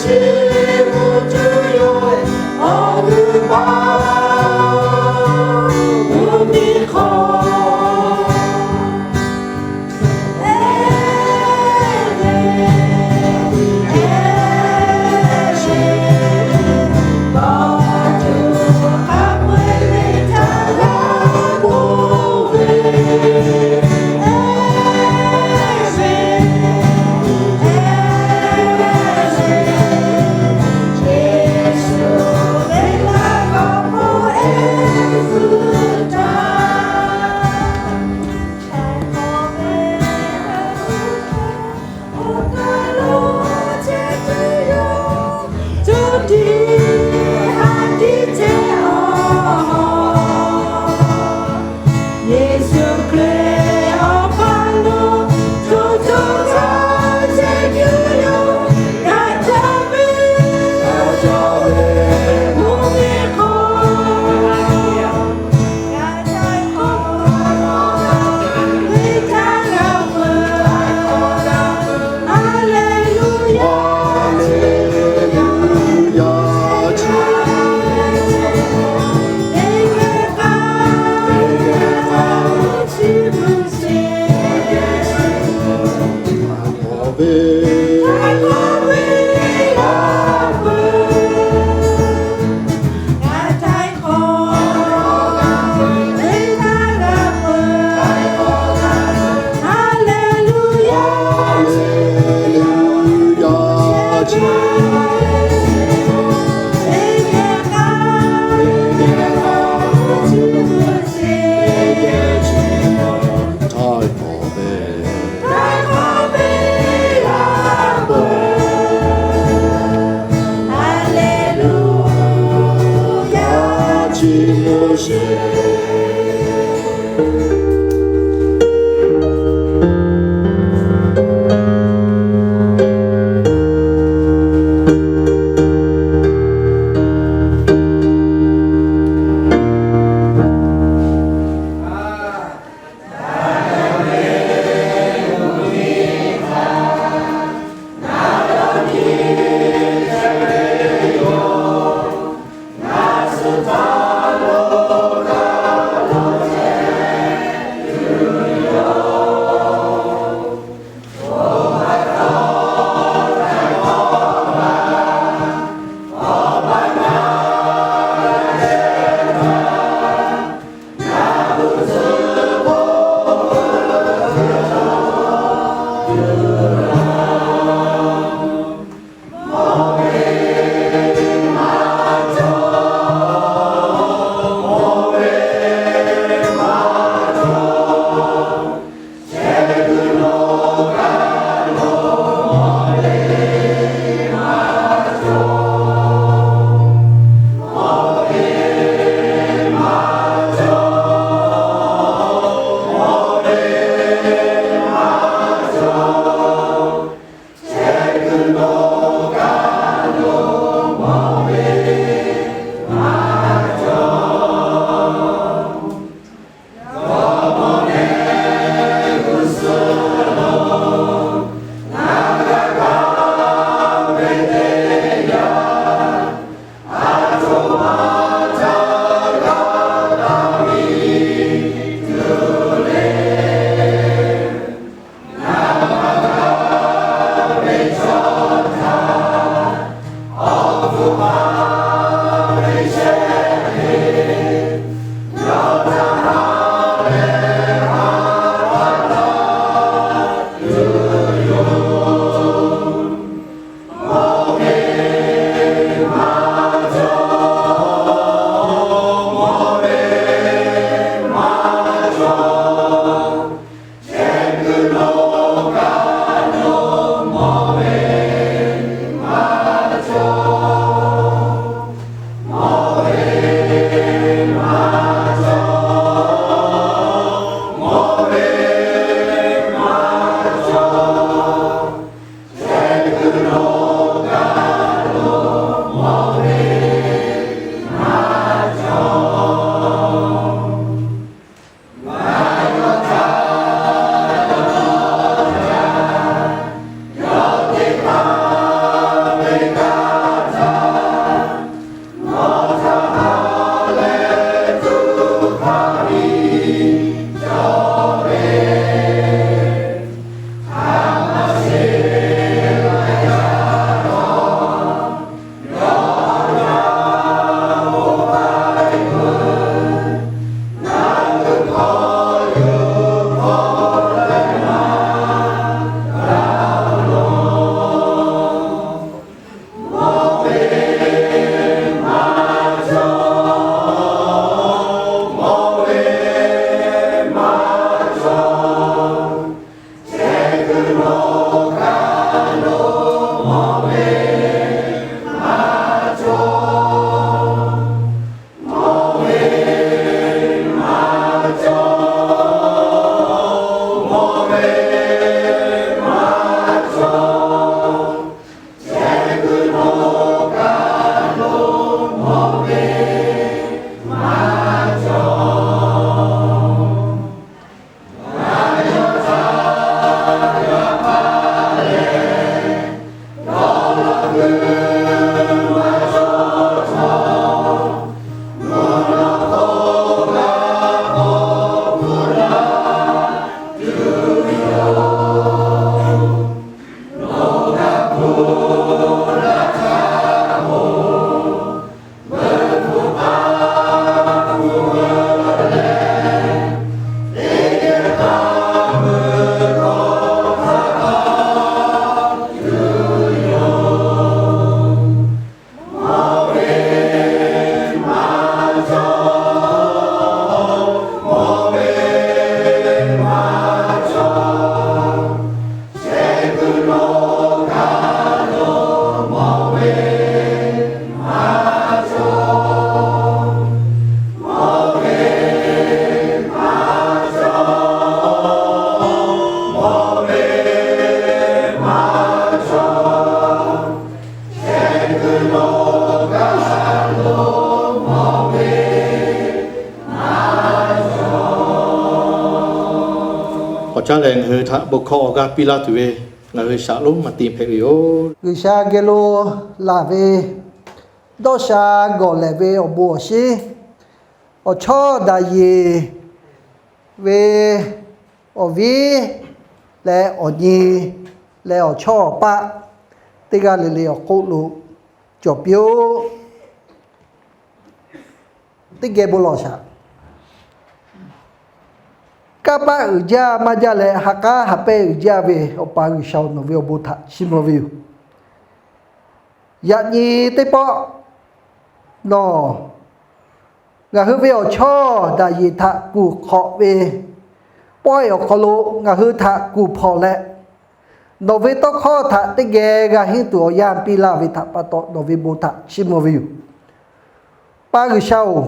chi mvuhˇ tuˬ yoˬ, awˬ g'uˇ paˍ mvuhˇ miˬ hk'aw K'awꞈ caˉ leh ngaˬ hui htaꞈ bon hkawˇ awˬ g'aˇ piˇ laˇ tuˬ ve ngaˬ hui shaꞈ lonˉ maˇ te hpehꞈ ve yoˬ. G'uiˬsha geh lo laˬ ve dawˇ sha gawˬ lehˬ ve awˬ bon awˬ shinˉ, awˬ chawˇ Daˍyeˍ ve awˬ viˉ leh awˬ nyi leh awˬ chawˇ awˬ paˆ teˇ g'aˇ le le awˬ hk'oˆ lo cawˬ piˇ-oˆ. Teˇ geh bon lawˬ shaˍ. Kanˇ paˆ uiˍ jaˇ maˇ jaˇ leh ha k'aˉ ha pehˇ uiˍ jaˇ ve Awˬ pa G'uiˬsha-oˬ, nawˬ ve awˬ bon htaꞈ chiˇ mvuh ve yoˬ. Yaꞈ nyi teˇ pawˆ nawˬ ngaˬ hui ve awˬ chawˇ Daˍyeˍ htaꞈ kuˬ hk'awꞈ ve pawehˇ awˬ hk'aw lo ngaˬ hui htaꞈ kuˬ hpawnˬ leh, nawˬ ve tawˇ hkawˇ htaꞈ teˇ geh g'a henˇ tuˬ awˬ yanˇ piˇ laˇ ve htaꞈ pa taw nawˬ ve bon htaꞈ chiˇ mvuh ve yoˬ. Pa G'uiˬsha-oˬ,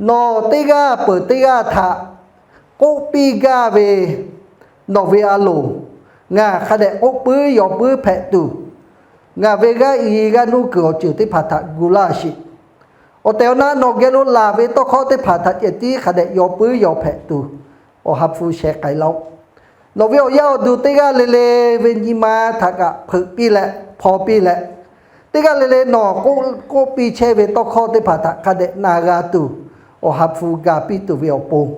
nawˬ teˇ g'aˇ peuˬ teˇ g'aˇ htaꞈ k'oˆ piˇ gaˇ ve nawˬ ve a loˍ ngaˬ hk'a dehꞈ k'oˆ puiˉ yaw puiˉ hpehꞈ tuˬ, ngaˬ ve g'aˇ i g'aˇ nuˇ kuiˬ awˬ ceuˬ teˇ hpaˍ htaꞈ gu laˇ sheˍ. Awˬ tehˬ awˬ na nawˬ geh lo laˬ ve tawˇ hkawˇ teˇ hpaˍ htaꞈ ceh tiˉ hk'a dehꞈ yaw puiˉ yaw hpehꞈ tuˬ, Awˬ ha hpu sheh k'ai laˇ-oˆ. Nawˬ ve awˬ yaˇ awˬ duˬ teˇ g'aˇ le le ve nyi ma htaꞈ kaꞈ hpeuꞈ piˇ leh hpaw piˇ leh, teˇ g'aˇ le le nawˬ k'oˆ piˇ chehˇ ve tawˇ hkawˇ teˇ hpaˍ htaꞈ hk'a dehꞈ na g'a tuˬ, Awˬ ha hpu ga piˇ tuˬ ve awˬ pon,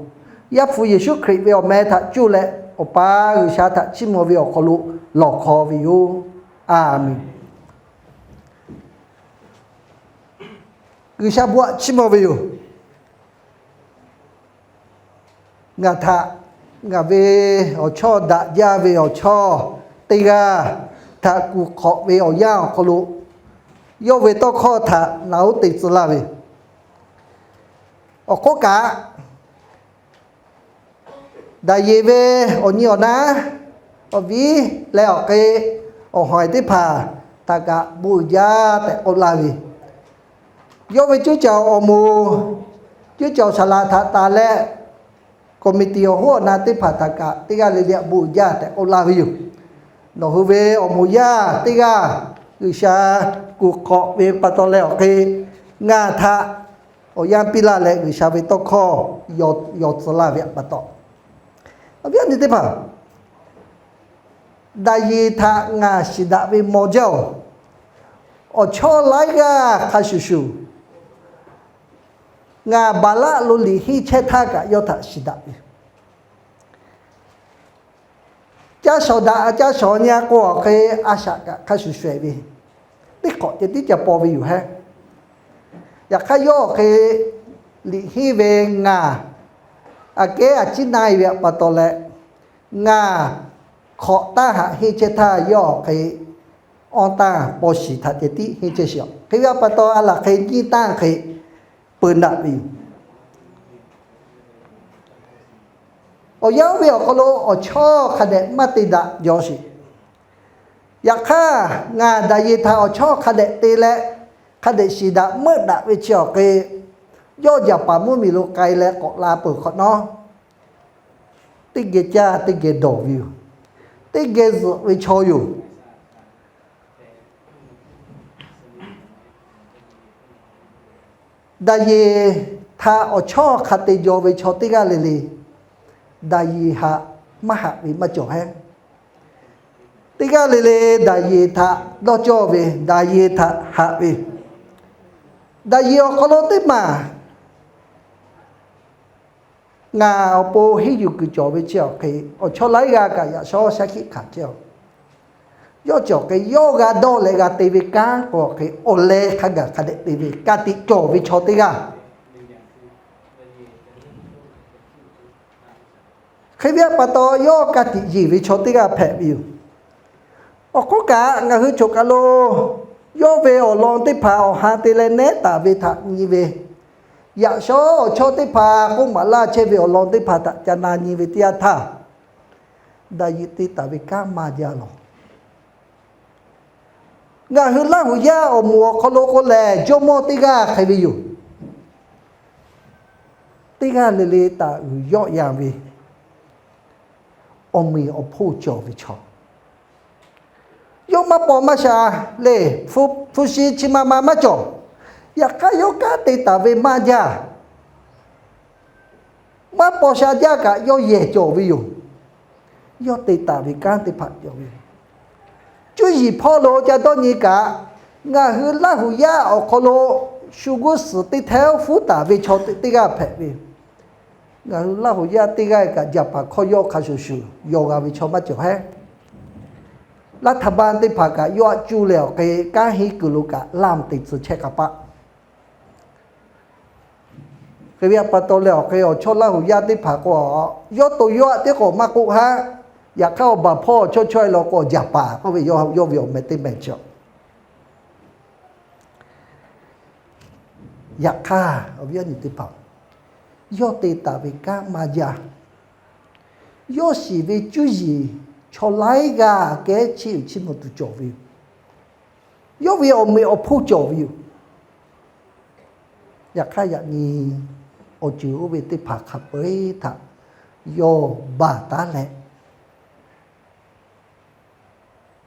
Yaˇ hpu Yeˍsuˆ Hkriꞈ ve awˬ meh htaꞈ cuˇ leh Awˬ pa G'uiˬsha htaꞈ chiˇ mvuh ve awˬ hk'aw lo lawˬ hk'aw ve yoˬ. A menˬ. G'uiˬsha bon htaꞈ chiˇ mvuh ve yoˬ. Ngaˬ htaꞈ, ngaˬ ve awˬ chawˇ daꞈ jaˇ ve awˬ chawˇ teˇ g'aˇ htaꞈ kuˬ hk'awꞈ ve awˬ yanˇ awˬ hk'aw lo, yawˇ ve tawˇ hkawˇ htaꞈ naˬ oˉ te tcuh laˇ ve awˬ hk'oˆ kaꞈ, Daˍyeˍ ve awˬ nyi awˬ naˉ, awˬ viˉ leh awˬ hk'e awˬ hawˍ teˇ hpaˍ htaꞈ kaꞈ bon uiˍ jaˇ tehꞈ k'oˆ laˇ ve, yawˇ ve cuˇ caˬ awˬ moˍ, cuˇ caˬ saˍ laˍ htaꞈ tanˬ leh, committee awˬ hoˉ awˬ na teˇ hpaˍ htaꞈ kaꞈ teˇ g'aˇ le le htaꞈ bon uiˍ jaˇ tehꞈ k'oˆ laˇ ve yoˬ. Nawˬ hui ve awˬ moˍ yaˇ teˇ g'aˇ G'uiˬsha kuˬ hk'awꞈ ve pa taw leh awˬ hk'e ngaˬ htaꞈ awˬ yanˇ piˇ laˇ leh G'uiˬsha ve tawˇ hkawˇ yaw tcuh laˇ ve pa taw, awˬ viˉ awˬ nyi teˇ hpaˍ, Daˍyeˍ htaꞈ ngaˬ shiˍ daꞈ ve maw jaˇ-oˬ, awˬ chawˇ laiˉ g'aˇ hk'a shuˍ shuˍ, ngaˬ Baˍlaˆ lo liꞈ henˇ chehˇ htaˇ kaꞈ yawˇ htaꞈ shiˍ daꞈ ve, caˇ shawˍ daꞈ caˇ shawˍ nyi a k'o awˬ hk'e a shaꞈ kaꞈ hk'a shuˍ shuˍ-ehˍ ve, teˇ hk'awꞈ ceh tiˉ ca paw ve yoˬ hehˉ. Yaꞈ hk'aˇ yawˇ awˬ hk'e liꞈ henˇ ve ngaˬ aꞈ kehˉ a ciˉ na-e ve pa taw leh, ngaˬ hk'awꞈ taˇ haꞈ henˇ chehˇ htaˇ yawˇ awˬ hk'e awˇ tanˇ paw shiˍ htaꞈ ceh tiˉ henˇ chehˇ shiˍ-aꞈ. Hk'e ve pa taw a laˬ hk'e nyiˇ tanˇ hk'e peu naꞈ ve yoˬ. Awˬ yanˇ oˇ ve awˬ hk'aw lo awˬ chawˇ hk'a dehꞈ maˇ te daꞈ jaw sheˍ. Yaꞈ hk'aˇ, ngaˬ Daˍyeˍ htaꞈ awˬ chawˇ hk'a dehꞈ te leh, hk'a dehꞈ shiˍ daꞈ meuˆ daꞈ ve chi awˬ hk'e, yawˇ Jaˍpaˍ mvuhˇmiˬ lo k'ai leh k'awꞈ la peuˬ hk'awꞈ nawˉ, teˇ geh caˇ teˇ geh dawˬ ve yoˬ. Teˇ geh zuhꞈ ve chaw yoˬ. Daˍyeˍ htaꞈ awˬ chawˇ hk'a te jaw ve chaw teˇ g'aˇ le le, Daˍyeˍ htaꞈ maˇ haꞈ ve maˇ cawˬ hehˉ. Teˇ g'aˇ le le Daˍyeˍ htaꞈ dawˇ cawˇ ve, Daˍyeˍ htaꞈ haꞈ ve, Daˍyeˍ awˬ hk'aw lo teˇ maˬ ngaˬ awˬ pon henˇ yuˬ kuiˬ cawˬ ve chi awˬ hk'e, awˬ chawˇ laiˉ g'aˇ kaꞈ yaꞈ shawˉ shaˉ hkiˆ hkanˍ chehˇ-aw. Yawˇ cawˬ hk'e yawˇ g'a dawˇ leh g'a te ve kanˉ k'o hk'e, awˬ leh hk'a gaˬ hk'a dehꞈ te ve ka tiꞈ cawˬ ve chaw teˇ g'aˇ hk'e ve pa taw, yawˇ ka tiꞈ yeˬ ve chaw teˇ g'aˇ hpehꞈ ve yoˬ. Awˬ hk'oˆ kaꞈ, ngaˬ hui choˬ kaˬ lo yawˇ ve awˬ lawn teˇ hpaˍ awˬ ha te leh nehˉ taˍ ve htaꞈ nyi ve, yaꞈ shawˉ awˬ chawˇ teˇ hpaˍ k'oˆ maˍ laˇ chehˇ ve awˬ lawn teˇ hpaˍ htaꞈ ca na nyi ve teˇ yanˇ htaˇ, Daˍyeˍ te taˍ ve kanˉ maˇ jaˇ lawˬ. Ngaˬ hui Laˇ huˍ yaˇ awˬ moˍ awˬ hk'aw lo k'o lehˬ, jawˇmawˇ teˇ g'aˇ hk'e ve yoˬ. Teˇ g'aˇ le le taˍ uiˍ yawˆ yan ve awˬ meꞈ awˬ hponˇ cawˬ ve chaw, Yawˇ maˇ paw maˇ sha le. Hpu shi chi ma ma maˇ cawˬ. Yaꞈ hk'aˇ yawˇ kanˉ te taˍ ve maˇ jaˇ. Maˇ paw sha jaˇ kaꞈ yawˇ yehˬ cawˬ ve yoˬ. Yawˇ te taˍ ve kanˉ teˇ hpaˍ cawˬ ve. Cuˇ yiˍ hpawˇ lo ca dawˇ nyi kaꞈ, ngaˬ hui Laˇ huˍ yaˇ awˬ hk'aw lo shu g'uˇ suhˍ teˇ htehˇ huˉ taˍ ve chaw teˇ g'aˇ hpehꞈ ve. Ngaˬ hui Laˇ huˍ yaˇ teˇ g'aˇ kaꞈ jaˍ paˍ hkawˇ yawˇ hk'a shuˍ shuˍ yaw g'a ve chaw maˇ cawˬ hehˉ. Laˇ htaꞈ ba teˇ hpaˍ kaꞈ yawˇ aꞈ cuˇ leh awˬ hk'e kanˉ henˇ kuiˬ lo kaꞈ laˇ te tcuh chehˇ k'a paˆ. Hk'e ve pa taw leh awˬ hk'e awˬ chawˇ Laˇ huˍ yaˇ teˇ hpaˍ k'o, yawˇ to yawˇ aꞈ teˇ k'awꞈ maˇ k'oˆ haˉ. Yaꞈ hk'aˇ awˬ baˬ hpawˇ chawˇ chaweh la k'o jaˍ paˍ k'oˆ ve yawˇ ve awˬ meh teˇ meh cawˬ. Yaꞈ hk'aˇ awˬ viˉ awˬ nyi teˇ hpaˍ, yawˇ te taˍ ve kanˉ maˇ jaˇ. Yawˇ shiˍ ve cuˇ yiˍ chaw laiˉ g'aˇ kehˉ chiˇ uiˍ chiˇ mvuh tuˬ cawˬ ve yoˬ. Yawˇ ve awˬ meꞈ awˬ hponˇ cawˬ ve yoˬ. Yaꞈ hk'aˇ yaꞈ nyi awˬ ceuˬ oˇ ve teˇ hpaˍ hk'a peu-eˬ htaꞈ yawˇ baˬ taˉ leh,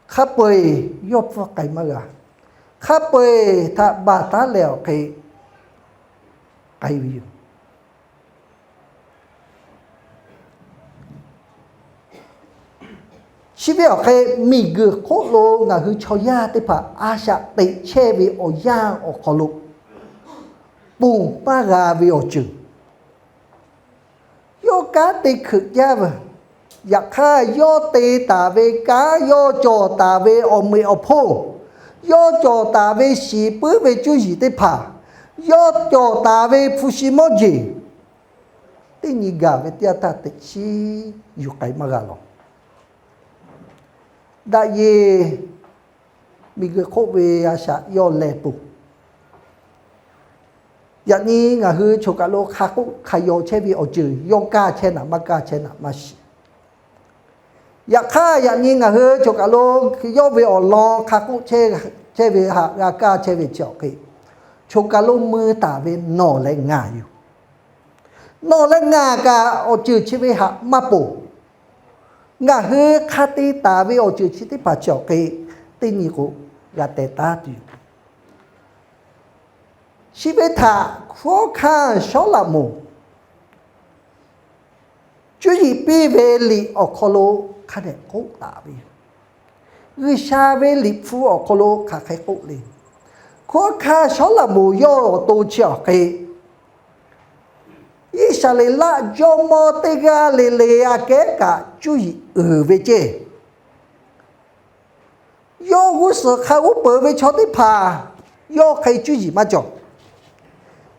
hk'a peu-eˬ yawˇ pfuhˇ k'ai maˇ g'a. Hk'a peu-eˬ htaꞈ baˬ taˉ leh awˬ hk'e k'ai ve yoˬ. Chi ve awˬ hk'e miˬguiˬ hk'oˆ lo ngaˬ hui chaw yaˇ teˇ hpaˍ a shaꞈ teꞈ chehˇ ve awˬ yanˇ awˬ hk'aw lo ponˬ maˇ g'a ve awˬ ceuˬ, yawˇ kanˉ te hkeuꞈ jaˇ ve. Yaꞈ hk'aˇ yawˇ te taˍ ve kanˉ, yawˇ cawˬ taˍ ve awˬ meꞈ awˬ hponˇ, yawˇ cawˬ taˍ ve shiˍ puiˉ ve cuˇ yiˍ teˇ hpaˍ, yawˇ cawˬ taˍ ve hpu shi mawˇ jeˬ, teˇ nyi gaˬ ve teˇ yanˇ htaˇ teꞈ chiˉ yuˬ k'ai maˇ g'a lawˬ. Daꞈ ye miˬguiˬ hk'oˆ ve a shaꞈ yawˇ leh peuˬ. Yaꞈ nyi ngaˬ hui choˬ kaˬ lo hk'a k'oˆ hk'a yaw chehˇ ve awˬ ceuˬ yawˇ kaˇ chehˇ naꞈ maˇ kaˇ chehˇ naꞈ maˇ shiˍ. Yaꞈ hk'aˇ yaꞈ nyi ngaˬ hui choˬ kaˬ lo yawˇ ve awˬ lawn hk'a k'oˆ chehˇ ve htaꞈ g'a kaˇ chehˇ ve chi awˬ hk'e, choˬ kaˬ lo mui taˍ ve nawˬ leh ngaˬ yoˬ. Nawˬ leh ngaˬ kaꞈ awˬ ceuˬ chi ve htaꞈ maˇ ponˬ. Ngaˬ hui hk'a te taˍ ve awˬ ceuˬ chi teˇ hpaˍ chi awˬ hk'e teˇ nyi k'o g'a teh taˉ tuˬ yoˬ. Chi ve htaꞈ hkunˉ hawˉ hkanˇ Sawˉlaꞈmonˍ cuˇ yiˍ piˇ ve liꞈ awˬ hk'aw lo hk'a dehꞈ k'oˆ taˍ ve yoˬ. G'uiˬsha ve liꞈ hpu awˬ hk'aw lo hk'aˬ hk'e k'oˆ le. Hkunˉ hawˉ hkanˇ Sawˉlaꞈmonˍ yawˇ awˬ to chi awˬ hk'e, Iˉsaˍreˍlaˆ jawˇmawˇ teˇ g'aˇ le le aꞈ kehˉ kaꞈ cuˇ yiˍ uiˍ ve ceˇ. Yawˇ g'uˇ suhˍ hk'a uˉ peunˍ ve chaw teˇ hpaˍ yawˇ hk'e cuˇ yiˍ maˇ cawˬ.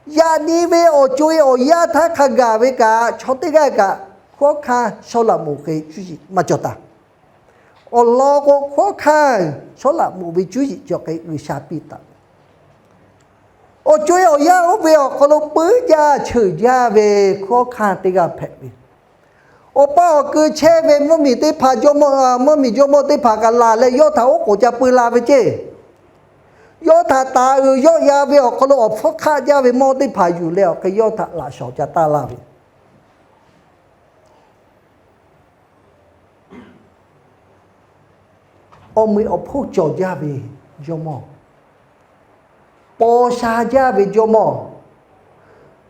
Yaꞈ nyi ve awˬ co-e awˬ yanˇ htaˇ hk'a gaˬ ve kaꞈ chaw teˇ g'aˇ kaꞈ hkunˉ hawˉ hkanˇ Sawˉlaꞈmonˍ hk'e cuˇ yiˍ maˇ cawˬ taˍ. Awˬ lawn k'o hkunˉ hawˉ hkanˇ Sawˉlaꞈmonˍ ve cuˇ yiˍ chi awˬ hk'e G'uiˬsha piˇ taˍ. Awˬ co-e awˬ yanˇ oˇ ve awˬ hk'aw lo puiˉ jaˇ cheuˬ jaˇ ve hkunˉ hawˉ hkanˇ teˇ g'aˇ hpehꞈ ve. Awˬ pa awˬ ku chehˇ ve mvuhˇmiˬ teˇ hpaˍ, mvuhˇmiˬ jawˇmawˇ teˇ hpaˍ kaꞈ laˬ leh yawˇ htaꞈ oˉ k'oˍ ca pui la ve ceˇ. Yawˇ htaꞈ taˍ uiˍ yawˆ yan ve awˬ hk'aw lo awˬ hpfuhˇ hk'aˆ jaˇ ve mawˇ teˇ hpaˍ yuˬ leh awˬ hk'e yawˇ htaꞈ laꞈ shawˍ ca taˇ laˇ ve. Awˬ meꞈ awˬ hponˇ cawˬ jaˇ ve jawˇmawˇ, paw sha jaˇ ve jawˇmawˇ,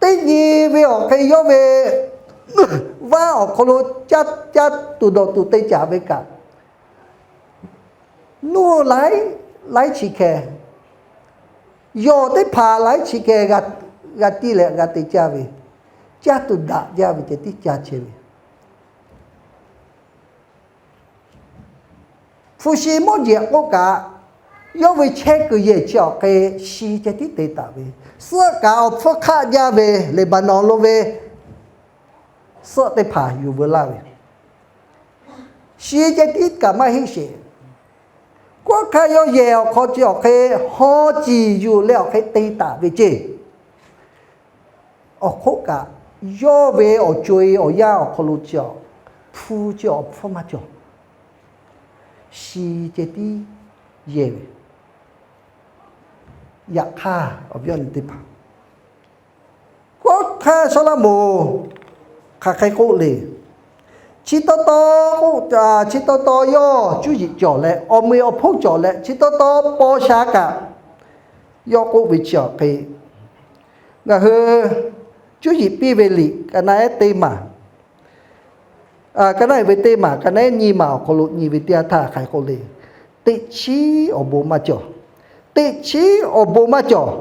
teˇ nyi ve awˬ hk'e yawˇ ve vaˇ awˬ hk'aw lo caˇ caˇ tuˬ dawˬ tuˬ te caˍ ve kaꞈ, nuˇ laiˉ laiˉ chi hkeh, yawˬ teˇ hpaˍ laiˉ chi hkeh g'a tiˇ leh g'a te caˇ ve, caˇ tuˬ daꞈ jaˇ ve ceh tiˉ caˇ chehˇ ve. Hpu shi mawˇ jeˬ k'oˆ kaꞈ, yawˇ ve chehˇ kuiˬ yehˬ chi awˬ hk'e shi ceh tiˉ te taˍ ve, suhˆ kaꞈ awˬ hpfuhˇ hk'aˆ jaˇ ve Leˍbaˍnonˍ lo ve suhˆ teˇ hpaˍ yuˬ veu laˇ ve, shi ceh tiˉ kaꞈ maˇ heˆ sheˍ. Hkunˉ hawˉ hkanˇ yawˇ yehˬ awˬ hk'aw chi awˬ hk'e haw ciˬ yuˬ leh awˬ hk'e te taˍ ve ceˇ. Awˬ hk'oˆ kaꞈ, yawˇ ve awˬ co-e awˬ yanˇ awˬ hk'aw lo chi awˬ hpu chi awˬ hpfuhˇ maˇ cawˬ. Shi ceh tiˉ yehˬ ve. Yaꞈ hk'aˇ awˬ viˉ awˬ nyi teˇ hpaˍ, hkunˉ hawˉ hkanˇ Sawˉlaꞈmonˍ hk'aˬ hk'e k'oˆ le. Chi taw taw k'o, chi taw taw yawˇ cuˇ yiˍ cawˬ leh awˬ meꞈ awˬ hponˇ cawˬ leh chi taw taw paw sha kaꞈ, yawˇ k'oˆ ve chi awˬ hk'e, ngaˬ hui cuˇ yiˍ piˇ ve liꞈ ka naˆ ehˉ teˇ maˬ, ka naˆ ehˉ ve teˇ maˬ, ka naˆ ehˉ nyiˇ maˬ awˬ hk'aw lo nyi ve teˇ yanˇ htaˇ hk'aˬ hk'e k'oˆ le, teꞈ chiˉ awˬ bon maˇ cawˬ. Teꞈ chiˉ awˬ bon maˇ cawˬ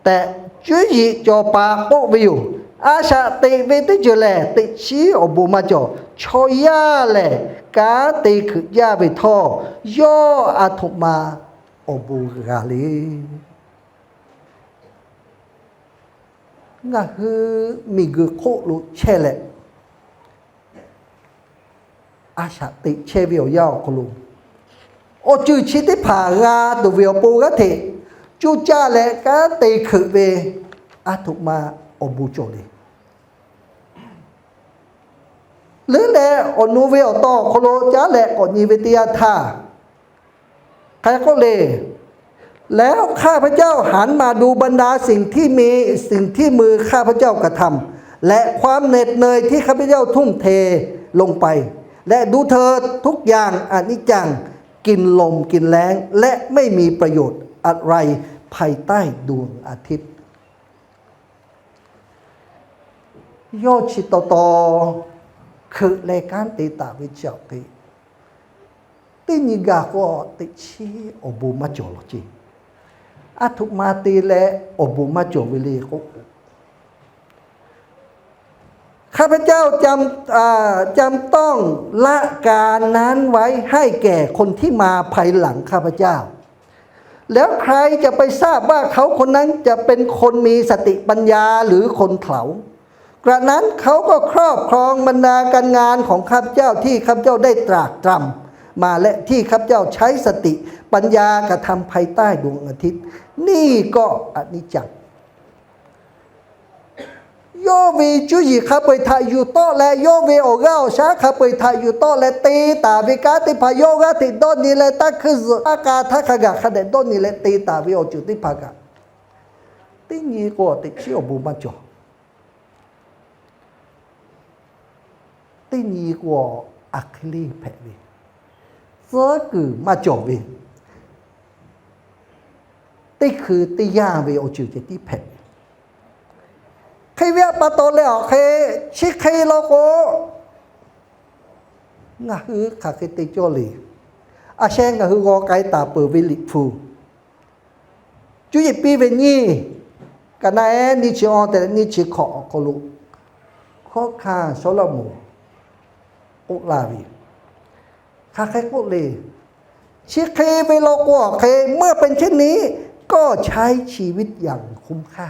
tehꞈ, cuˇ yiˍ cawˬ paˍ k'oˆ ve yoˬ. A shaꞈ teꞈ ve teˇ ceuˬ lehˬ, teꞈ chiˉ awˬ bon maˇ cawˬ. Chaw yaˇ lehˬ, kanˉ te hkeuꞈ jaˇ ve htawˇ, yawˇ a htoꞈ ma awˬ bon g'a le. Ngaˬ hui miˬguiˬ hk'oˆ lo chehˇ leh, a shaꞈ teꞈ chehˇ ve awˬ yanˇ awˬ hk'aw lo, awˬ ceuˬ chi teˇ hpaˍ g'a tuˬ ve awˬ pon g'aˇ hteꞈ coˇ caˇ leh kanˉ te hkeuꞈ ve, a htoꞈ ma awˬ bon cawˬ le. Leuˉ leh awˬ nu ve awˬ taw awˬ hk'aw lo caˉ leh k'awꞈ nyi ve teˇ yanˇ htaˇ, hk'aˬ hk'e k'oˆ le, แล้วข้าพเจ้าหันมาดูบรรดาสิ่งที่มี สิ่งที่มือข้าพเจ้ากระทำ และความเหน็ดเหนื่อยที่ข้าพเจ้าทุ่มเทลงไป และดูเถิด ทุกอย่างอนิจจัง กินลมกินแล้ง และไม่มีประโยชน์อะไรภายใต้ดวงอาทิตย์ Yawˇ chi taw taw hkeuꞈ leh kanˉ te taˍ ve chi awˬ hk'e, teˇ nyi gaˬ k'o teꞈ chiˉ awˬ bon maˇ cawˬ law ceˇ. A htoꞈ ma te leh awˬ bon maˇ cawˬ ve le k'o, ข้าพเจ้าจำ อ่า จำต้องละการนั้นไว้ให้แก่คนที่มาภายหลังข้าพเจ้า แล้วใครจะไปทราบว่าเขาคนนั้นจะเป็นคนมีสติปัญญาหรือคนเขลา กระนั้นเขาก็ครอบครองบรรดาการงานของข้าพเจ้าที่ข้าพเจ้าได้ตรากตรำมาและที่ข้าพเจ้าใช้สติปัญญากระทำภายใต้ดวงอาทิตย์ นี่ก็อนิจจัง Yawˇ ve cuˇ yiˍ hk'a peu-eˬ htaꞈ yuˬ tawˆ leh, yawˇ ve awˬ g'aˇ awˬ shaˉ hk'a peu-eˬ htaꞈ yuˬ tawˆ leh te taˍ ve kanˉ teˇ hpaˍ yawˇ g'aˇ hteꞈ dawˇ nyi leh, taˇ hkuiˇ zuhꞈ taˇ k'a htaˇ hk'a gaˬ hk'a dehꞈ dawˇ nyi leh te taˍ ve awˬ ceuˬ teˇ hpaˍ kaꞈ, teˇ nyi k'o teꞈ chiˉ awˬ bon maˇ cawˬ. Teˇ nyi k'o, aˬ hk'e le hpehꞈ ve, tcuhˉ kuiˬ maˇ cawˬ ve, teˇ hkui teˇ yanˇ ve awˬ ceuˬ ceh tiˉ hpehꞈ ve. Hk'e ve pa taw leh awˬ hk'e, chi hk'e law k'o, ngaˬ hui hk'aˬ hk'e te cawˇ le. A sheh ngaˬ hui g'aw k'ai taˍ peuˬ ve Liꞈ hpu, cuˇ yiˍ piˇ ve nyiˇ, ka naˆ ehˉ nyiˇ chi awˇ te leh nyiˇ chi hkawꞈ awˬ hk'aw lo, hkawˉ hkanˇ Sawˉlaꞈmonˍ k'oˆ laˇ ve, hk'aˬ hk'e k'oˆ le. Chi hk'e ve law k'o awˬ hk'e, เมื่อเป็นเช่นนี้ ก็ใช้ชีวิตอย่างคุ้มค่า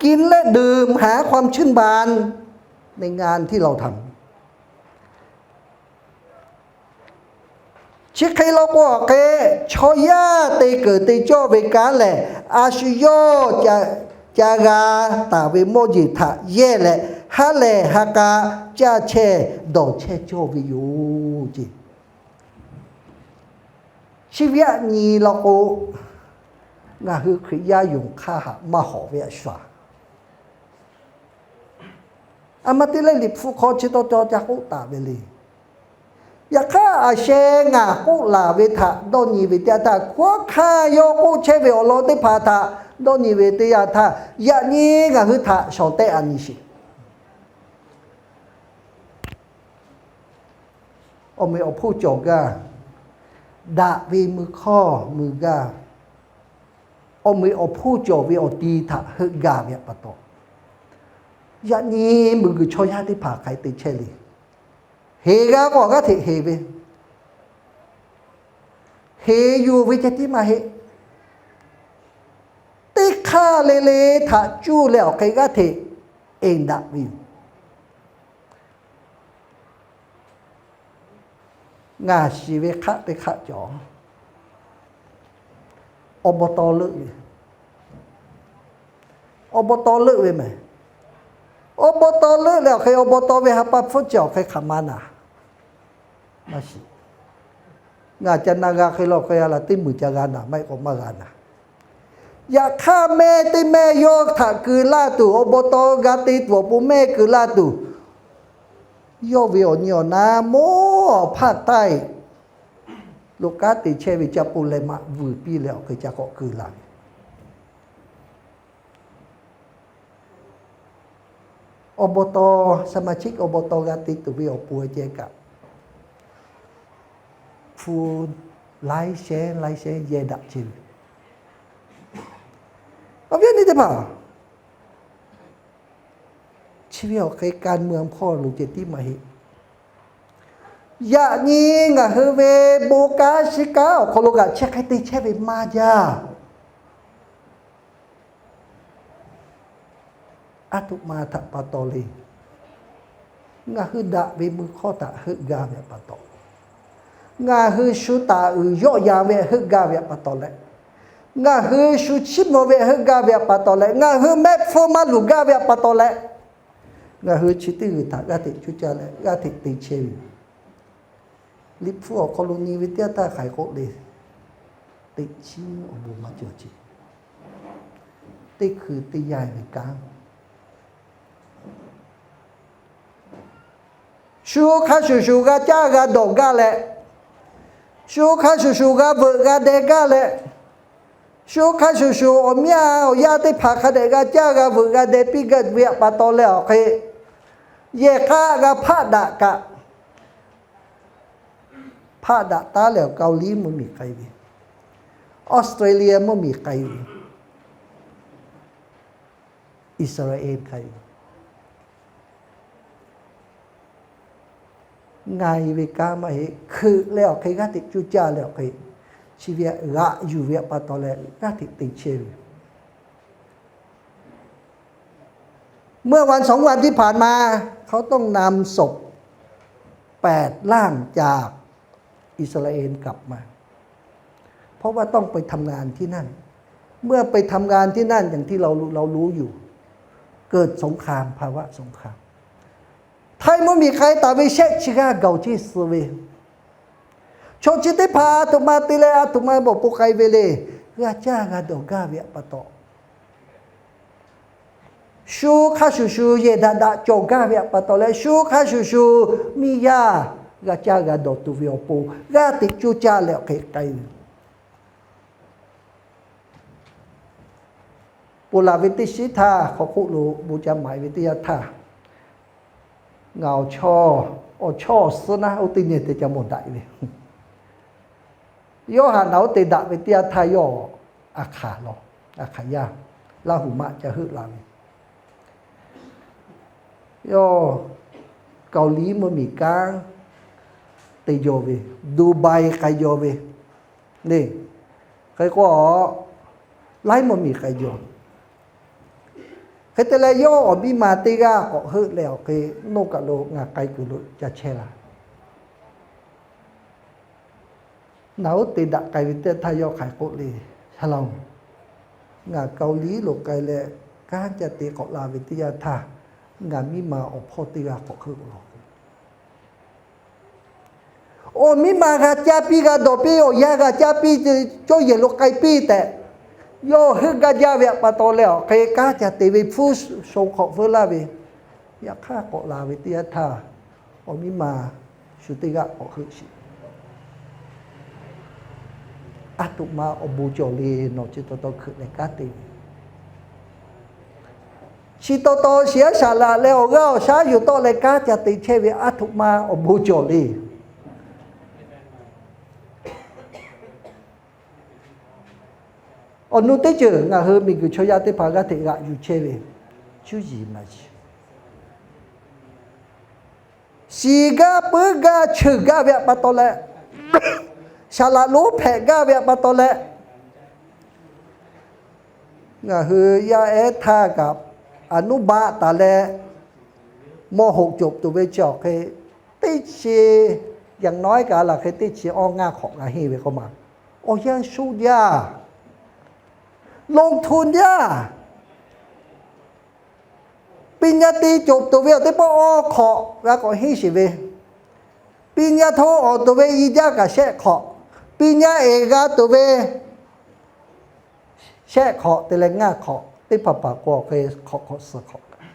กินและดื่มหาความชื่นบานในงานที่เราทำ Chi hk'e law k'o awˬ hk'e, chaw yaˇ te keunˍ te cawˇ ve kanˉ lehˬ, a shu yawˇ ca g'a taˍ ve mawˇ jeˬ htaꞈ yehˇ leh, ha lehˬ ha k'a caˇ chehˇ dawˬ chehˇ cawˇ ve yoˬ ceˇ. Chi ve aꞈ nyi law k'o, ngaˬ hui Hkriꞈ yaˇ yonˍ hk'aˇ htaꞈ maˇ hawˍ ve aꞈ shuˍ. A ma te leh Liꞈ hpu hk'aw chi taw taw ca k'oˆ taˍ ve le. Yaꞈ hk'aˇ, aˬ sheh ngaˬ k'oˆ laˬ ve htaꞈ dawˇ nyi ve teˇ yanˇ htaˇ, hkawˉ hkanˇ yawˇ k'oˆ chehˇ ve awˬ lawn teˇ hpaˍ htaꞈ dawˇ nyi ve teˇ yanˇ htaˇ, yaꞈ nyi ngaˬ hui htaꞈ shawˍ tehˆ a nyi sheˍ. Awˬ meꞈ awˬ hponˇ cawˬ gaˇ, daꞈ ve mui hkawˇ mui gaˇ, awˬ meꞈ awˬ hponˇ cawˬ ve awˬ ti htaꞈ heuˆ gaˇ ve pa taw, yaꞈ nyi miˬguiˬ chaw yaˇ teˇ hpaˍ hk'aˬ hk'e te chehˇ le. Heˍ g'a k'o g'aˇ hteꞈ heˍ ve, heˍ yuˬ ve ceh tiˉ maˇ heˆ. Teˇ hk'aˇ le le htaꞈ cuˇ leh awˬ hk'e g'aˇ hteꞈ eˬ daꞈ ve yoˬ. Ngaˬ shiˍ ve hk'aˆ teˇ hk'aˆ cawˬ, awˬ baw taw leuˆ ve, awˬ baw taw leuˆ ve mehˬ. Awˬ baw taw leuˆ leh awˬ hk'e awˬ baw taw ve ha pa hpfuhˇ ceh awˬ hk'e hk'aˬ ma naˍ. Maˇ shiˍ. Ngaˬ ca na g'a hk'e law hk'e a laˬ teˇ muiˬ ca g'a naˍ, maˇ heˆ k'o maˇ g'a naˍ. Yaꞈ hk'aˇ, mehˇ teˇ mehˇ yawˇ htaꞈ keu laˇ tuˬ, awˬ baw taw g'a te tuˬ awˬ pon mehˇ keu laˇ tuˬ, Yawˇ ve awˬ nyi awˬ na mawˇ awˬ hpaˇ taiˇ lo kanˉ te chehˇ ve caˇ po leh maꞈ vuiˬ piˇ leh awˬ hk'e ca k'awꞈ keu laˬ ve. Awˬ baw taw, สมาชิก awˬ baw taw g'a te tuˬ ve awˬ pon ceh kaꞈ, hpu laiˉ shehnˉ laiˉ shehnˉ yehˇ daꞈ chehˇ ve. Awˬ viˉ awˬ nyi teˇ hpaˍ, chi ve awˬ hk'e การเมือง hpawˇ lo ceh tiˉ maˇ heˆ. Yaꞈ nyi ngaˬ hui ve bon kanˉ shiˉ kanˉ awˬ hk'aw lo kaꞈ chi hk'e te chehˇ ve maˇ jaˇ. Aˉ htoꞈ ma htaꞈ pa taw le. Ngaˬ hui daꞈ ve mui hkawˇ htaꞈ heuˆ gaˇ ve pa taw, ngaˬ hui shu taˍ uiˍ yawˆ yan ve heuˆ gaˇ ve pa taw leh, ngaˬ hui shu chiˇ mvuh ve heuˆ gaˇ ve pa taw leh, ngaˬ hui mehˆ hpfuhˇ maˇ luˬ gaˇ ve pa taw leh, ngaˬ hui chi teˇ g'uiˬ htaꞈ g'aˇ hteꞈ cuˇ caˇ leh g'aˇ hteꞈ te chehˇ ve yoˬ. Liꞈ hpu awˬ hk'aw lo nyi ve teˇ yanˇ htaˇ hk'aˬ hk'e k'oˆ le. Teꞈ chiˉ awˬ bon maˇ cawˬ ce. Teˇ hkui teˇ yanˇ ve kanˉ, shu hk'a shuˍ shuˍ g'a caˇ g'a dawˬ gaˇ leh, shu hk'a shuˍ shuˍ g'a veuꞈ g'a deh gaˇ leh, shu hk'a shuˍ shuˍ awˬ miˇ a awˬ yaˇ teˇ hpaˍ hk'a dehꞈ g'a caˇ g'a veuꞈ g'a deh piˇ gaˇ ve pa taw leh awˬ hk'e, yehˬ k'aˆ g'a hpaˆ daꞈ kaꞈ, hpaˆ daꞈ taˉ leh awˬ Kaoˍliˇ mvuhˇ miˬ k'ai ve, Australia mvuhˇ miˬ k'ai ve, Iˉsaˍreˍlaˆ k'ai ve, ngaˬ ve kanˉ maˇ heˆ. Hkeuꞈ leh awˬ hk'e g'aˇ hteꞈ cuˇ caˇ leh awˬ hk'e, chi ve g'aꞈ yuˬ ve pa taw leh g'aˇ hteꞈ te chehˇ ve เมื่อวันสองวันที่ผ่านมา เขาต้องนำศพแปดร่างจากอิสราเอลกลับมา เพราะว่าต้องไปทำงานที่นั่น เมื่อไปทำงานที่นั่น อย่างที่เราเรารู้อยู่ เกิดสงคราม ภาวะสงคราม Htaiˇ mvuhˇ miˬ k'ai taˍ ve shehˆ chi g'aˇ gaˬ ceˇ suh ve. Chaw chi teˇ hpaˍ aˬ htoꞈ ma te leh aˬ htoꞈ ma bawˬ po k'ai ve le. G'a caˇ g'a dawˬ gaˇ ve pa taw, shu hk'a shuˍ shuˍ yehˬ daꞈ daꞈ cawˬ gaˇ ve pa taw leh, shu hk'a shuˍ shuˍ miˇ yaˇ g'a caˇ g'a dawˬ tuˬ ve awˬ pon g'aˇ hteꞈ cuˇ caˇ leh awˬ hk'e k'ai ve. Ponˬ laˬ ve teˇ shiˉ htaˇ hk'aw hk'oˆ lo bon ca maˍ ve teˇ yanˇ htaˇ, ngaˬ awˬ chawˇ awˬ suhˉ naˉ oˇ teˇ nyi te ca mawˬ daꞈ ve. Yawˇ haꞈ naˬ oˇ te daꞈ ve teˇ yanˇ htaˇ yawˇ a hk'aˬ law, a hk'aˬ yaˇ Laˇ huˍ maˆ ca heuˆ la ve. Yawˇ Kaoˍliˇ mvuhˇ miˬ kanˉ te jaw ve, Dubai k'ai jaw ve le. Hk'e k'o, laiˉ mvuhˇ miˬ k'ai jaw. Hk'e te leh yawˇ awˬ miˇ ma teˇ g'aˇ k'awꞈ heuˆ leh awˬ hk'e, nawˬ kaˬ lo ngaˬ k'ai kuiˬ lo ca chehˇ laˇ. Naˬ oˇ te daꞈ k'ai ve teˇ htaˇ yawˇ hk'aˬ hk'e k'oˆ le, Shaˍ laˬ-oˬ, ngaˬ Kaoˍliˇ lo k'ai leh kanˉ ca te k'awꞈ la ve teˇ yanˇ htaˇ, ngaˬ miˇ ma awˬ hpawˇ teˇ g'aˇ k'awꞈ heuˆ law. Awˬ miˇ ma g'a caˇ piˇ g'a dawˬ piˇ, awˬ yaˇ g'a caˇ piˇ, cawˇ yehˬ lo k'ai piˇ tehꞈ, yawˇ heuˆ gaˇ jaˇ ve pa taw leh awˬ hk'e kanˉ ca te ve hpu sho hk'awꞈ veu laˇ ve. Yaꞈ hk'aˇ k'awꞈ la ve teˇ yanˇ htaˇ, awˬ miˇ ma shu teˇ g'aˇ k'awꞈ heuˆ sheˍ. Aˉ htoꞈ ma awˬ bon cawˬ le. Nawˬ chi taw taw hkeuꞈ leh kanˉ te ve, chi taw taw shiˍ aˉ shaˍ laꞈ leh awˬ g'aˇ awˬ shaˉ yuˬ tawˆ leh kanˉ ca te chehˇ ve aˉ htoꞈ ma awˬ bon cawˬ le. Awˬ nu teˇ ceuˬ ngaˬ hui miˬguiˬ chaw yaˇ teˇ hpaˍ g'aˇ hteꞈ g'aꞈ yuˬ chehˇ ve, cuˇ yiˍ maˍ yiˍ, shiˍ gaˇ puiˉ gaˇ cheuˬ gaˇ ve pa taw leh, shaˍ laꞈ lonˉ hpehꞈ gaˇ ve pa taw leh, ngaˬ hui yaˇ ehˉ htaˇ kaꞈ อนุบาล taˍ leh ม.หก จบ tuˬ ve chi awˬ hk'e, teˇ chi, อย่างน้อย kaꞈ laˬ hk'e teˇ chi awˇ ngaˇ hk'awꞈ g'a henˇ ve k'oˆ ma. Awˬ yanˇ shuˉ jaˇ, ลงทุน jaˇ. ปริญญาตรี จบ tuˬ ve awˬ teˇ pawˆ awˇ hk'awꞈ g'a k'awꞈ henˇ sheˍ ve, ปริญญาโท awˬ tuˬ ve i jaˇ kaꞈ shehˆ hk'awꞈ, ปริญญาเอก g'a tuˬ ve shehˆ hk'awꞈ te leh ngaˇ hk'awꞈ teˇ hpaˍ hpaˍ k'o awˬ hk'e hk'awꞈ hk'awꞈ suhˍ hk'awꞈ kaꞈ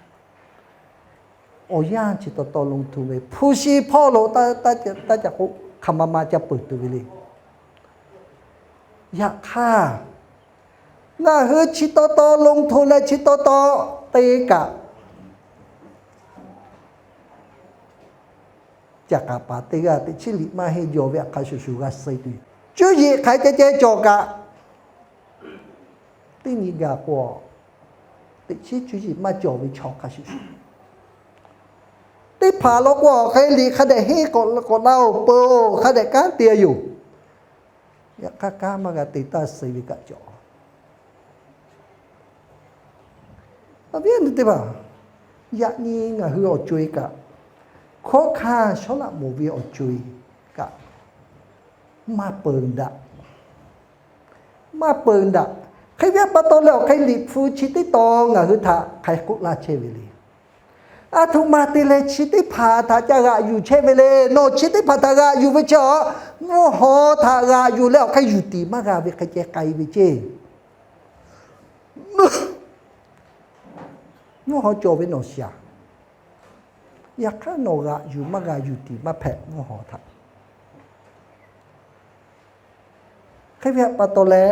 Awˬ yanˇ chi taw taw ลงทุน ve hpu shi hpawˇ lo taˇ ca k'oˆ hk'aˬ ma ma ca peuˬ tuˬ ve le. Yaꞈ hk'aˇ, ngaˬ hui chi taw taw ลงทุน leh chi taw taw te kaꞈ, caˍ k'aˍ paˍ teˇ g'aˇ teꞈ chiˉ liꞈ maˇ henˇ jaw ve aꞈ hk'a shuˍ shuˍ g'a suh tuˬ yoˬ. Cuˇ yiˍ hk'aˬ hk'e ceh cawˬ kaꞈ, teˇ nyi gaˬ k'o, teꞈ chiˉ cuˇ yiˍ maˇ cawˬ ve chaw hk'a shuˍ shuˍ. Teˇ hpaˍ law k'o, awˬ hk'e liꞈ hk'a dehꞈ henˇ k'awꞈ la-oˬ, peuˬ-oˬ, hk'a dehꞈ kanˉ te yoˬ. Yaꞈ hk'aˇ, kanˉ maˇ g'a te taˇ suh ve kaꞈ cawˬ. Awˬ viˉ awˬ nyi teˇ hpaˍ, yaꞈ nyi ngaˬ hui awˬ co-e kaꞈ, hkawˉ hkanˇ shawˉ laꞈ moˍ ve awˬ co-e kaꞈ, maˇ peuˬ daꞈ. Maˇ peuˬ daꞈ. Hk'e ve pa taw leh, awˬ hk'e liꞈ hpu chi teˇ tawn ngaˬ hui htaꞈ hk'aˬ hk'e k'oˆ laˇ chehˇ ve le. Aˬ htoꞈ ma te leh chi teˇ hpaˍ htaꞈ ca g'aꞈ yuˬ chehˇ ve le. Nawˬ chi teˇ hpaˍ htaꞈ g'aꞈ yuˬ ve chi awˬ, mvuhˇ haw htaꞈ g'aꞈ yuˬ leh awˬ hk'e yuˬ tiˍ maˇ g'a ve hk'e ceh k'ai ve ceˇ. Mvuhˇ haw cawˬ ve nawˬ shaˍ. Yaꞈ hk'aˇ nawˬ g'aꞈ yuˬ maˇ g'a, yuˬ tiˍ maˇ hpehꞈ mvuhˇ haw htaꞈ. Hk'e ve pa taw leh,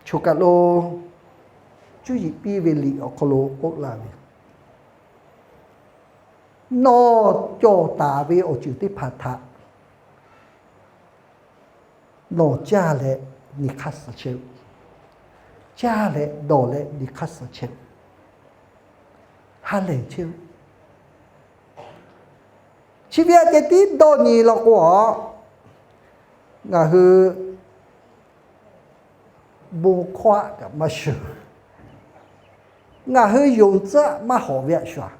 choˬ kaˬ lo cuˇ yiˍ piˇ ve liꞈ awˬ hk'aw lo k'oˆ laˇ ve, nawˬ cawˬ taˍ ve awˬ ceuˬ teˇ hpaˍ htaꞈ nawˬ caˇ leh nyi hk'aˇ suh chehˇ-oˆ. Caˇ leh dawˬ leh nyi hk'aˇ suh chehˇ-oˆ. Ha lehˬ chehˇ-oˆ. Chi ve aꞈ kehˬ tiˉ dawˇ nyi law k'o, ngaˬ hui bon hkawˇ aˆ kaꞈ maˇ shuˍ. Ngaˬ hui yonˍ tcuhˉ maˇ hawˍ ve aꞈ shuˍ.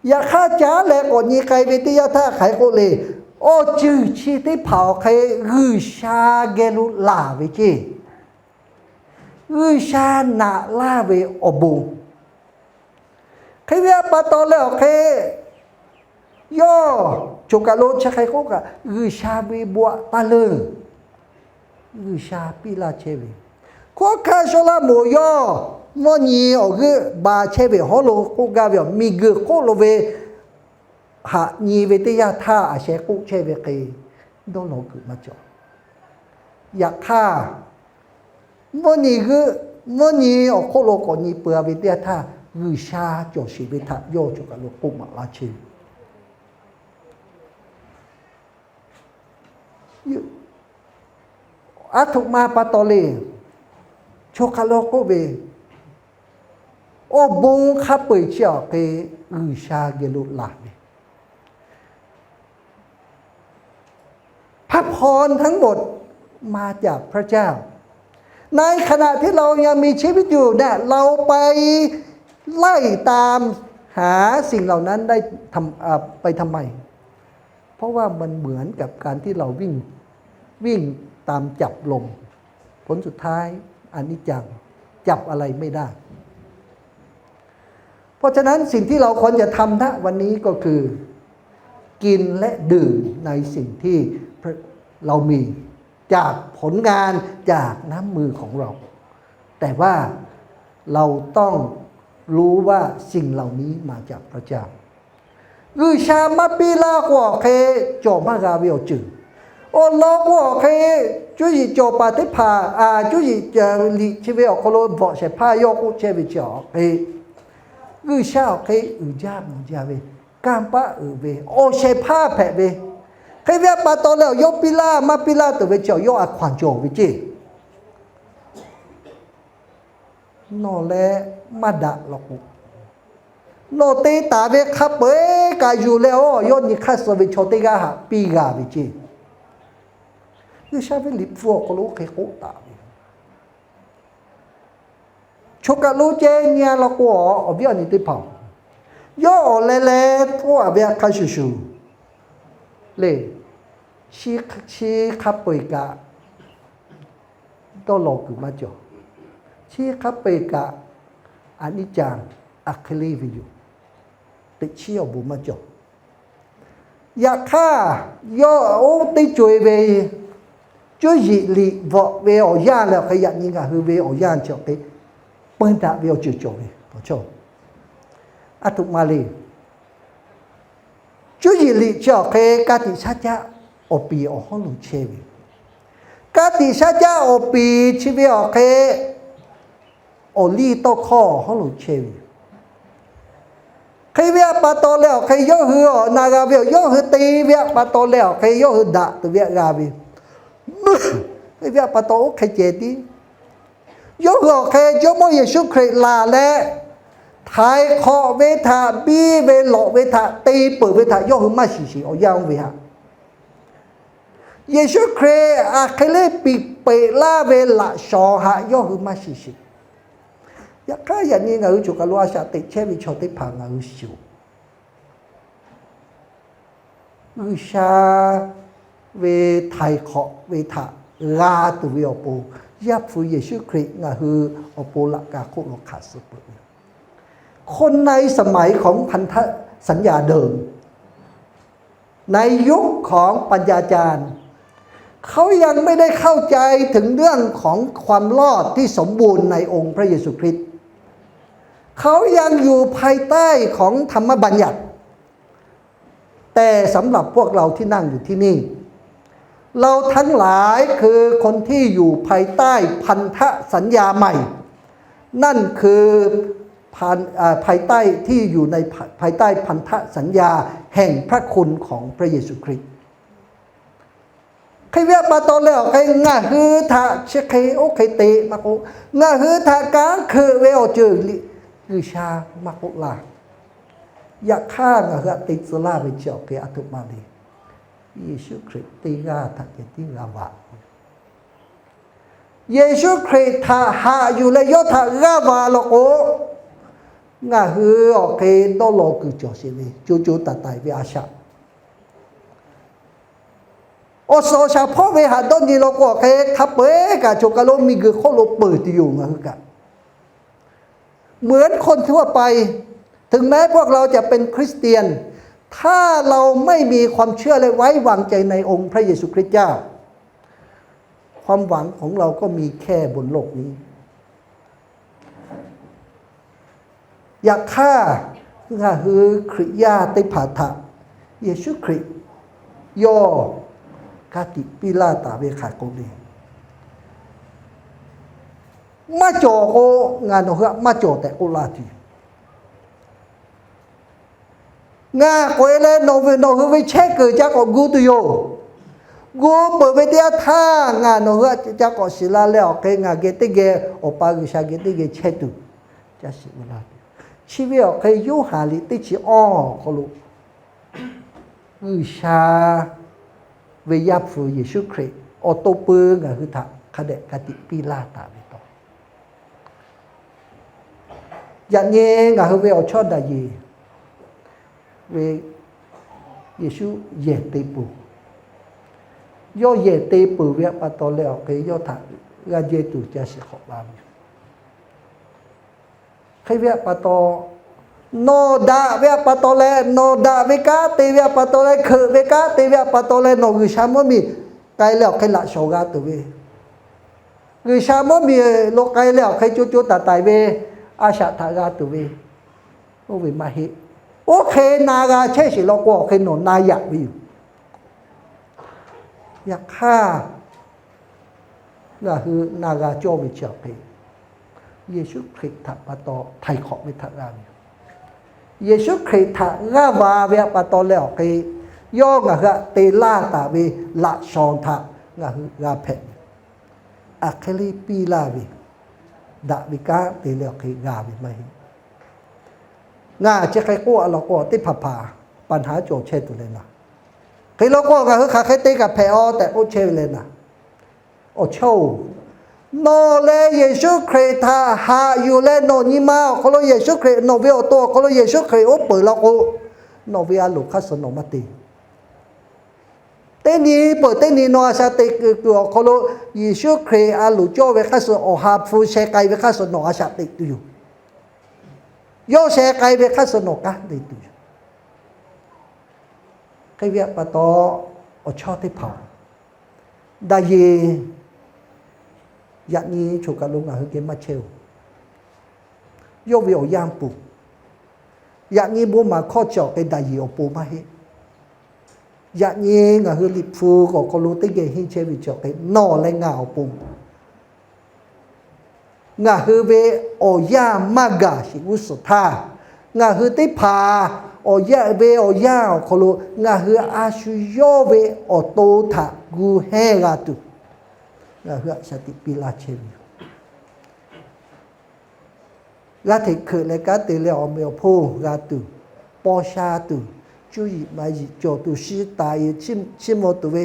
Yaꞈ hk'aˇ, caˉ leh k'awꞈ nyi k'ai ve teˇ yanˇ htaˇ hk'aˬ hk'e k'oˆ le. Awˬ ceuˬ chi teˇ hpaˍ awˬ hk'e G'uiˬsha geh lo laˬ ve ceˇ. G'uiˬsha naꞈ laˇ ve awˬ bon. Hk'e ve pa taw leh awˬ hk'e, yawˇ choˬ kaˬ lo chi hk'e k'oˆ kaꞈ, G'uiˬsha ve bon aꞈ taˇ leuˬ. G'uiˬsha piˇ laˇ chehˇ ve, hkawˉ hkanˇ shawˉ laꞈ moˍ yawˇ mvuhˇ nyi awˬ g'euˆ ba chehˇ ve awˬ hawˉ lo k'oˆ gaˇ ve awˬ miˬguiˬ hk'oˆ lo ve haꞈ nyi ve teˇ yanˇ htaˇ, aˬ sheh k'oˆ chehˇ ve hk'e dawˇ law kuiˬ maˇ cawˬ. Yaꞈ hk'aˇ, mvuhˇ nyi g'euˆ, mvuhˇ nyi awˬ hk'oˆ lo k'awꞈ nyi peuˬ-a ve teˇ yanˇ htaˇ, G'uiˬsha cawˬ sheˍ ve htaꞈ yawˇ choˬ kaˬ lo k'oˆ maˍ laˇ chehˇ ve Aˬ htoꞈ ma pa taw le. Choˬ kaˬ lo k'oˆ ve, awˬ bon hk'a peu-eˬ chi awˬ hk'e G'uiˬsha geh lo laˬ ve พระพรทั้งหมดมาจากพระเจ้า ในขณะที่เรายังมีชีวิตอยู่เนี่ย เราไปไล่ตามหาสิ่งเหล่านั้นได้ทำ เอ่อ ไปทำไม เพราะว่ามันเหมือนกับการที่เราวิ่ง วิ่งตามจับลม ผลสุดท้าย อนิจจัง จับอะไรไม่ได้ เพราะฉะนั้นสิ่งที่เราควรจะทำณวันนี้ก็คือ กินและดื่มในสิ่งที่เรามี จากผลงาน จากน้ำมือของเรา แต่ว่าเราต้องรู้ว่าสิ่งเหล่านี้มาจากพระเจ้า G'uiˬsha maˇ piˇ laˇ k'o, awˬ hk'e cawˬ maˇ g'a ve awˬ ceuˬ. Awˬ lawn k'o, awˬ hk'e cuˇ yiˍ cawˬ paˍ teˇ hpaˍ, a, cuˇ yiˍ liꞈ chi ve awˬ hk'aw lo bvuhꞈ shehˍ hpaˇ yawˇ k'oˆ chehˇ ve chi awˬ hk'e, G'uiˬsha awˬ hk'e uiˍ jaˇ mvuh jaˇ ve, kanˇ paˆ uiˍ ve, awˬ shehˍ hpaˇ hpehꞈ ve, hk'e ve pa taw leh, awˬ yawˇ piˇ laˇ maˇ piˇ laˇ tuˬ ve chi awˬ yawˇ a hkaw-anˬ cawˬ ve ceˇ. Nawˬ leh maˇ daꞈ law k'o, nawˬ te taˍ ve hk'a peu-eˬ kaꞈ yuˬ leh, awˬ yawˇ nyi hk'aˇ suh ve chaw teˇ g'aˇ haꞈ piˇ g'a ve ceˇ. G'uiˬsha ve liꞈ hpu awˬ hk'aw lo oˇ hk'e k'oˆ taˍ ve, choˬ kaˬ lo ceh nyi-a law k'o, awˬ viˉ awˬ nyi teˇ hpaˍ, yawˇ awˬ leh leh k'oˆ-a ve a hk'a shuˍ shuˍ le, chi hk'a peu-eˬ kaꞈ dawˇ law kuiˬ maˇ cawˬ. Chi hk'a peu-eˬ kaꞈ อนิจจัง a hk'e le ve yoˬ. Teꞈ chiˉ awˬ bon maˇ cawˬ. Yaꞈ hk'aˇ, yawˇ oˇ teˇ co-e ve cuˇ yiˍ liꞈ bvuhꞈ ve awˬ yanˇ leh, awˬ hk'e yaꞈ nyi ngaˬ hui ve awˬ yanˇ chi awˬ hk'e peun daꞈ ve awˬ ceuˬ cawˬ ve, aˬ htoꞈ ma le. Cuˇ yiˍ liꞈ chi awˬ hk'e ka tiꞈ shaˉ caˆ awˬ piˍ awˬ hawˉ lo chehˇ ve, ka tiꞈ shaˉ caˆ awˬ piˍ chi ve awˬ hk'e awˬ liˇ tawˇ hkawˇ awˬ hawˉ lo chehˇ ve yoˬ. Hk'e ve pa taw leh awˬ hk'e yawˇ hui awˬ na g'a ve yoˬ. Yawˇ hui te ve pa taw leh awˬ hk'e yawˇ hui daꞈ tuˬ ve htaꞈ g'a ve, hk'e ve pa taw oˇ hk'e ceh tiˉ yawˇ hui awˬ hk'e Jawˇmawˇ Yeˍsuˆ Hkriꞈ laˬ leh, htaiˍ hk'awꞈ ve htaꞈ, biˇ ve lawꞈ ve htaꞈ, te peuˬ ve htaꞈ yawˇ hui maˇ shiˍ sheˍ. Awˬ yanˇ oˇ ve htaꞈ Yeˍsuˆ Hkriꞈ aˬ hk'e le piˍ peꞈ laˇ ve laꞈ shawnˍ htaꞈ yawˇ hui maˇ shiˍ sheˍ. Yaꞈ hk'aˇ, yaꞈ nyi ngaˬ hui choˬ kaˬ lo a shaꞈ teꞈ chehˇ ve chaw teˇ hpaˍ ngaˬ hui shiˍ-oˬ, G'uiˬsha ve htaiˍ hk'awꞈ ve htaꞈ g'a tuˬ ve awˬ pon, Yaˇ hpu Yeˍsuˆ Hkriꞈ ngaˬ hui awˬ pon laꞈ ka hk'oˆ lo hk'aˬ suh peuˬ ve คนในสมัยของพันธสัญญาเดิม ในยุคของปัญญาจารย์ เขายังไม่ได้เข้าใจถึงเรื่องของความรอดที่สมบูรณ์ในองค์พระเยซูคริสต์ เขายังอยู่ภายใต้ของธรรมบัญญัติ แต่สำหรับพวกเราที่นั่งอยู่ที่นี่ เราทั้งหลายคือคนที่อยู่ภายใต้พันธสัญญาใหม่ นั่นคือภายอ่าภายใต้ที่อยู่ในภายใต้พันธสัญญาแห่งพระคุณของพระเยซูคริสต์ Hk'e ve pa taw leh awˬ hk'e ngaˬ hui htaꞈ chi hk'e oˇ hk'e te maˇ k'oˆ, ngaˬ hui htaꞈ kanˉ hkeuꞈ ve awˬ ceuˬ liꞈ G'uiˬsha maˇ k'oˆ laˇ. Yaꞈ hk'aˇ, ngaˬ hui htaꞈ te tcuh laˇ ve chi awˬ hk'e aˬ htoꞈ ma le. Yeˍsuˆ Hkriꞈ teˇ g'aˇ htaꞈ ceh tiˉ g'a vaꞈ. Yeˍsuˆ Hkriꞈ htaꞈ haꞈ yuˬ leh yawˇ htaꞈ g'aˇ va law k'o, ngaˬ hui awˬ hk'e dawˇ law kuiˬ cawˬ sheˍ ve co co taiˍ taiˍ ve a shaꞈ, awˬ suhˍ awˬ shaˍ hpawˇ ve haꞈ dawˇ nyi law k'o, awˬ hk'e hk'a peu-eˬ kaꞈ choˬ kaˬ lo miˬguiˬ hk'oˆ lo peuˬ tuˬ yoˬ ngaˬ hui kaꞈ. เหมือนคนทั่วไป ถึงแม้พวกเราจะเป็นคริสเตียน ถ้าเราไม่มีความเชื่อและไว้วางใจในองค์พระเยซูคริสต์เจ้า ความหวังของเราก็มีแค่บนโลกนี้ Yaꞈ hk'aˇ, ngaˬ hui Hkriꞈ yaˇ teˇ hpaˍ htaꞈ Yeˍsuˆ Hkriꞈ yawˇ ka tiꞈ piˇ laˇ taˍ ve hk'aˬ k'o le, maˇ cawˬ k'o, ngaˬ nawˬ hui htaꞈ maˇ cawˬ tehꞈ k'oˆ laˇ tuˬ yoˬ. Ngaˬ k'oꞈ-e leh nawˬ ve, nawˬ hui ve chehˇ kuiˬ ca k'awꞈ gu tuˬ yoˬ. Gu peuˬ ve teˇ yanˇ htaˇ, ngaˬ nawˬ hui htaꞈ ca k'awꞈ shiˍ la leh awˬ hk'e ngaˬ geh teˇ geh, Awˬ pa G'uiˬsha geh teˇ geh chehˇ tuˬ ca shiˍ ve laˇ. Chi ve awˬ hk'e Yoˇhanˬ liꞈ teˇ chi awˇ awˬ hk'aw lo G'uiˬsha ve Yaˇ hpu Yeˍsuˆ Hkriꞈ awˬ to pui ngaˬ hui htaꞈ hk'a dehꞈ ka tiꞈ piˇ laˇ taˍ ve taw, yaꞈ nyi ngaˬ hui ve awˬ chawˇ daꞈ yeˬ ve Yeˍsuˆ yehˬ te peuˬ. Yawˇ yehˬ te peuˬ ve htaꞈ pa taw leh awˬ hk'e yawˇ htaꞈ g'a jehˇ tuˬ ca shiˍ hk'awꞈ la ve yoˬ. Hk'e ve htaꞈ pa taw, nawˬ daꞈ ve htaꞈ pa taw leh, nawˬ daꞈ ve kanˉ te ve htaꞈ pa taw leh, hkeuꞈ ve kanˉ te ve htaꞈ pa taw leh, nawˬ G'uiˬsha mvuhˇmiˬ k'ai leh awˬ hk'e laꞈ shawˍ g'a tuˬ ve, G'uiˬsha mvuhˇmiˬ lo k'ai leh awˬ hk'e co co taiˍ taiˍ ve a shaꞈ htaꞈ g'a tuˬ ve, oˇ ve maˇ heˆ. Oˇ hk'e na g'a chehˇ sheˍ law k'o, awˬ hk'e nawˬ na yaꞈ ve yoˬ. Yaꞈ hk'aˇ, ngaˬ hui na g'a cawˇ ve chi awˬ hk'e, Yeˍsuˆ Hkriꞈ htaꞈ pa taw htaiˍ hk'awꞈ ve htaꞈ g'a ve yoˬ. Yeˍsuˆ Hkriꞈ htaꞈ g'aˇ va ve htaꞈ pa taw leh awˬ hk'e, yawˇ ngaˬ hui htaꞈ te laˇ taˍ ve laꞈ shawˍ htaꞈ ngaˬ hui g'a hpehꞈ ve, aˬ hk'e le piˇ laˇ ve, daꞈ ve kanˉ te leh awˬ hk'e g'a ve maˇ heˆ. Ngaˬ chi hk'e k'oˆ a law k'o, teˇ hpaˍ hpaˍ ปัญหา cawˬ chehˇ tuˬ leh naˍ, hk'e law k'o ngaˬ hui hk'aˬ hk'e te kaꞈ hpehꞈ-aˬ tehꞈ k'oˆ chehˇ ve leh naˍ, awˬ chawˇ-oˬ, nawˬ leh Yeˍsuˆ Hkriꞈ htaꞈ haꞈ yuˬ leh nawˬ nyi ma awˬ hk'aw lo Yeˍsuˆ Hkriꞈ, nawˬ ve awˬ to awˬ hk'aw lo Yeˍsuˆ Hkriꞈ oˉ peunˍ law k'o, nawˬ ve a loˍ hk'aˇ suh nawˬ maˇ te. Teˇ nyi peuˬ teˇ nyi nawˬ a shaꞈ teꞈ kuiˬ awˬ hk'aw lo Yeˍsuˆ Hkriꞈ a loˍ cawˇ ve hk'aˇ suh, Awˬ ha hpu sheh k'ai ve hk'aˇ suh nawˬ a shaꞈ teꞈ tuˬ yoˬ. Yawˇ sheh k'ai ve hk'aˇ suh nawˬ kanˉ te tuˬ yoˬ. Hk'e ve htaꞈ pa taw, awˬ chawˇ teˇ hpaˍ, daꞈ yeˬ, yaꞈ nyi choˬ kaˬ lo ngaˬ hui geh maˇ chehˇ-oˬ. Yawˇ ve awˬ yanˇ peuˬ. Yaꞈ nyi bon maˍ hkawˇ chi awˬ hk'e daꞈ yeˬ awˬ pon maˇ heˆ. Yaꞈ nyi ngaˬ hui Liꞈ hpu awˬ hk'aw lo teˇ geh henˇ chehˇ ve chi awˬ hk'e nawˬ leh ngaˬ awˬ pon, ngaˬ hui ve awˬ yanˇ maˇ gaˬ sheˍ g'uˇ suhˍ htaˇ, ngaˬ hui teˇ hpaˍ awˬ yanˇ ve awˬ yanˇ awˬ hk'aw lo ngaˬ hui a shu yawˇ ve awˬ to htaꞈ gu hehnˇ g'a tuˬ, ngaˬ hui aꞈ shaˍ tiꞈ piˇ laˇ chehˇ ve yoˬ. G'aˇ hteꞈ hkeuꞈ leh kanˉ te leh awˬ meꞈ awˬ hponˇ g'a tuˬ, paw sha tuˬ, cuˇ yiˍ ma yiˍ cawˬ tuˬ, shi taˍ yiˍ chiˇ mvuh tuˬ ve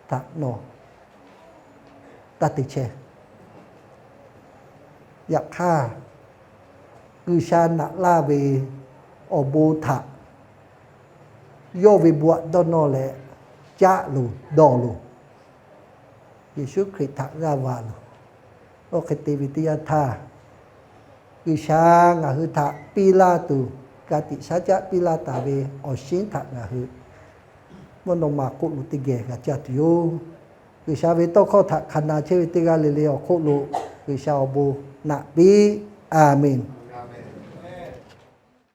htaꞈ nawˬ taˇ te chehˇ. Yaꞈ hk'aˇ, G'uiˬsha naꞈ laˇ ve awˬ bon htaꞈ yawˇ ve bon aꞈ dawˇ nawˇ leh caˆ loˬ dawˬ loˬ, Yeˍsuˆ Hkriꞈ htaꞈ g'aˇ va loˬ. Oˇ hk'e te ve teˇ yanˇ htaˇ, G'uiˬsha ngaˬ hui htaꞈ piˇ laˇ tuˬ, ka tiꞈ shaˉ caˆ piˇ laˇ taˍ ve awˬ shinˉ htaꞈ ngaˬ hui mvuhˇ naw ma hk'oˆ lo teˇ geh g'a caˇ tuˬ yoˬ. G'uiˬsha ve tawˇ hkawˇ htaꞈ hk'a na chehˇ ve teˇ g'aˇ le le awˬ hk'oˆ lo G'uiˬsha awˬ bon naꞈ piˇ. A menˬ.